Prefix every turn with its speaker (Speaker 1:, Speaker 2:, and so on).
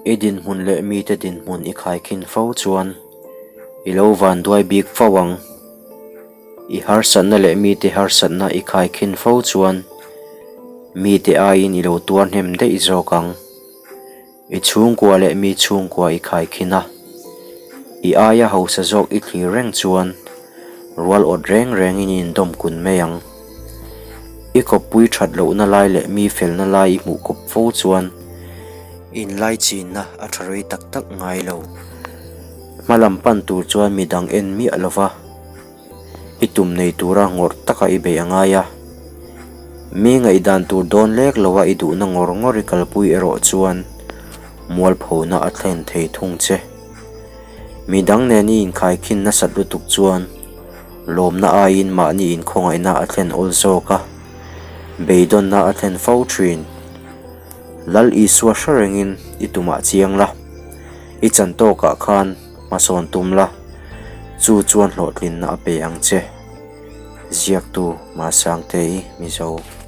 Speaker 1: I dinhmun leh mite dinhmun i khaikhin fo chuan i lo vanduai bik fo ang. I harsatna leh mite harsatna i khaikhin fo chuan mite aiin i lo tuar hnem daih zawk ang. I chhungkua leh mi chhungkua i khaikhin a, i aia hausa zawk i thlir reng chuan rual awt reng rengin i indawm kun mai ang. I kawppui that lohna lai leh mi felna lai i hmuh kawp fo chuan inlaichinna a tha rei tak tak ngai lo. Hma lam pan tur chuan midang en miah lova i tum nei tura ngawrh taka i beih a ngai a. Mi ngaihdan tur dawn lek loa i duhna ngawr ngawr i kalpui erawh chuan mualphona a thlen thei thung che. Midang nen i inkhaikhin nasat lutuk chuan lawmna aiin mahni inkhawngaihna a thlen awl zawk a, beidawnna a thlen fo thin. Lal Isua hre rengin i tumah chiang la, i chan tawkah khan hmasawn tum la, chu chuan hlawhtlinna a pe ang che. Ziaktu Masangtei Mizo.